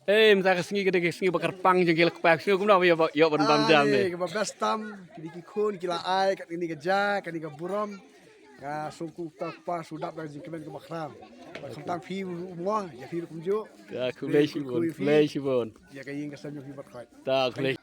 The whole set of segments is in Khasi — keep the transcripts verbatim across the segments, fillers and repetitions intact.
Eh, mynta ka sngi ka dei ka sngi ba kyrpang jong ki long kpa, sngi kumno ba ïoh, ïoh ban bam jam ne. Ai, kaba best tam, kine ki khun ki la ai kat kane ka ja, kane ka burom. Ka sngewkmen kpa shu dap da ka jingkmen kaba khraw. Ba khamtam phi u mo, ïa phi ruh kumjuh. Ta khublei shibun, khublei shibun. Ïa ka ïing ka sem jong phi bad khuid. Ta khublei.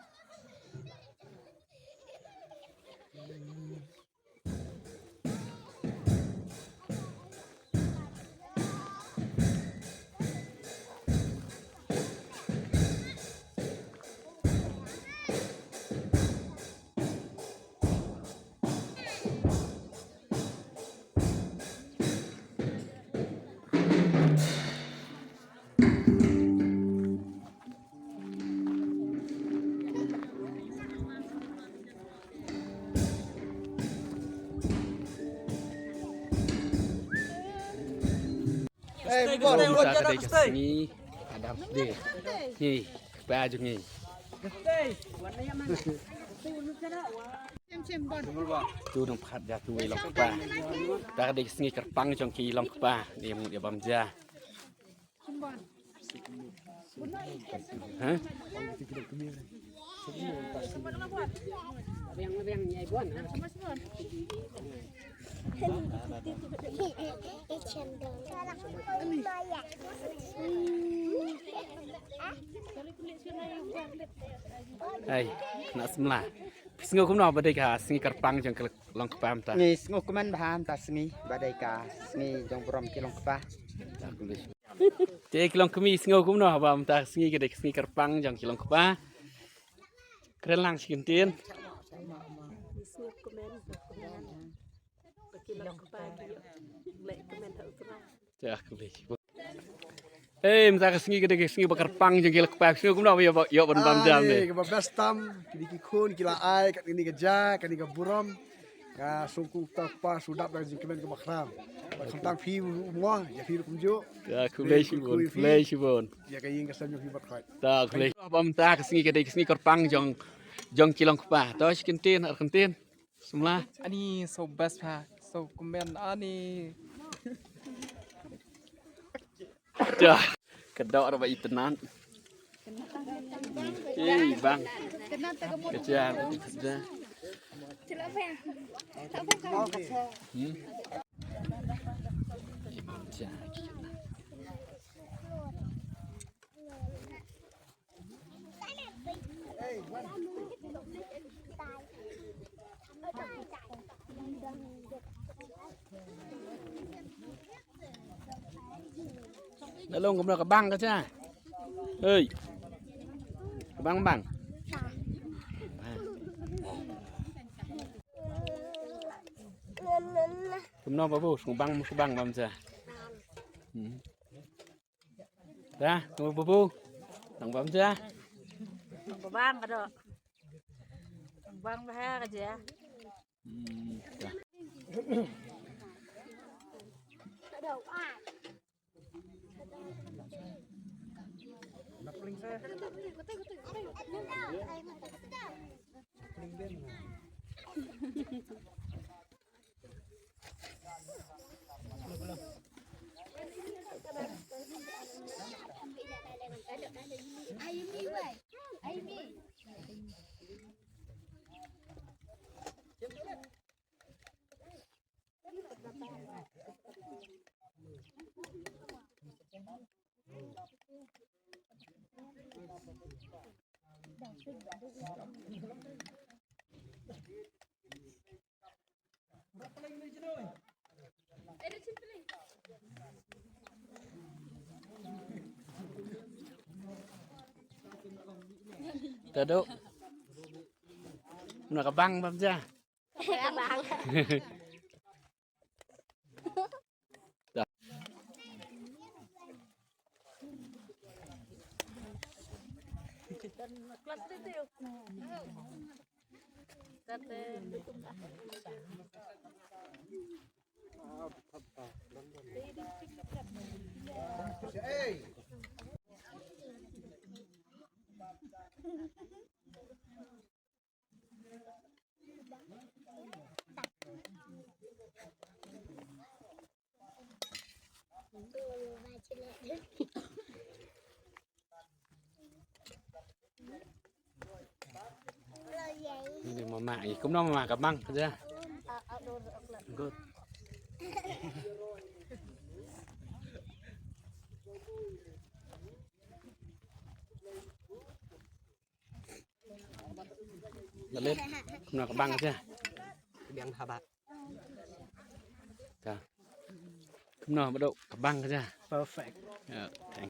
Eh, bubor, bubor, ka dei ka sngi, ka dei ka sngi. Ngi, kpa jong ngi. Tu nang phat ja tu i long kpa. Ta ka dei ka sngi kyrpang jong ki long kpa. Ni mut ïa bam ja. Ha? Hai, na semla. Phi sngew kumno ba dei ka sngi kyrpang jong ki long kpa mynta? Ngi sngewkmen bha mynta sngi ba dei ka sngi jong burom ki long kpa. Te ki long kmie sngew kumno ba mynta sngi ka dei ka sngi kyrpang jong ki long kpa. Kren lang shi kyntien. Ngi sngewkmen, sngewkmen. Ba ki long kpa ki ïoh leh kmen ha u trai. Te ah kmie. Eh, mynta ka sngi ka dei ka sngi ba kyrpang jong ki long kpa, sngew kumno ba ïoh, ïoh ban bam jam ne. Ai, kaba best tam, kine ki khun ki la ai kat kane ka ja, kane ka burom. Ka sngewkmen kpa shu dap da ka jingkmen kaba khraw. Ba khamtam phi u mo, ïa phi ruh kumjuh. Ta khublei shibun, khublei shibun. Ïa ka ïing ka sem jong phi bad khuid. Ta khublei. Ba mynta ka sngi ka dei ka sngi kyrpang jong, jong ki long kpa. To shi kyntien, ar kyntien. Semla. Ani so best ha, so kmen ani. Dah, ka doh ruh ba itynnad. Ei, bang. Ka ja, ka ja. Hmm. Ei, bang, ja. Nga long kumno ka bang ka cha. Hei. Ka bang bang. Kumno babu, sngewbang bam cha. Hmm. Dah, tunggu bubu. Nang bam ja. Bang ka doh. Bang bha ka ja. Hmm, dah. Tado. Muna ka bang bam ja. Ka bang. Ini mama, eh, kumno mama, ka bang ka ja. Good. Lalit, kumno, ka bang ka ja. Biang haba. Ka. Kumno, Badu, ka bang ka ja. Perfect. Ya, thank